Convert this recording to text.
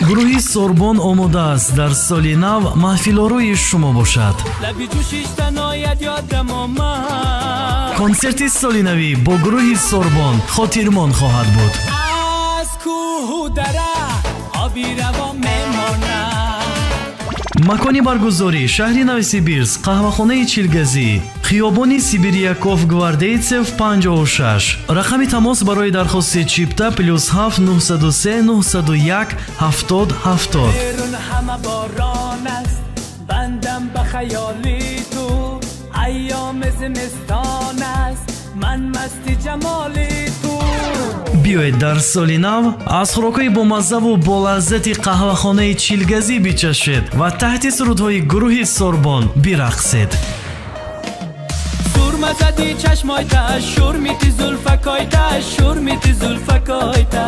Гурӯҳи Сорбон омода аст дар соли нав маҳфилорои шумо бошад. Лаби ҷӯшиштан ояд ёдам омад. Консерти солинавӣ бо гурӯҳи Сорбон хотирмон хоҳад буд. Аз кӯҳу дара оби равон мемонад. Макони баргузорӣ: шаҳри Новосибирск, қаҳвахонаи Чилгазӣ, хиёбони Сибиряков Гвардейцев 56. Рақами тамос барои дархости чипта: +7 903 901 70 70. Берун ҳама борон аст, бандам ба хаёли ту. Айёми зимистон аст, ман масти ҷамоли ту. Биёед, дар соли нав аз хӯрокҳои бомаззаву болаззати қаҳвахонаи Чилгазӣ бичашед ва таҳти сурудҳои гурӯҳи Сорбон бирақсед. Сурма зади чашмойта, шурмити зулфакойта, шурмити зулфакойта.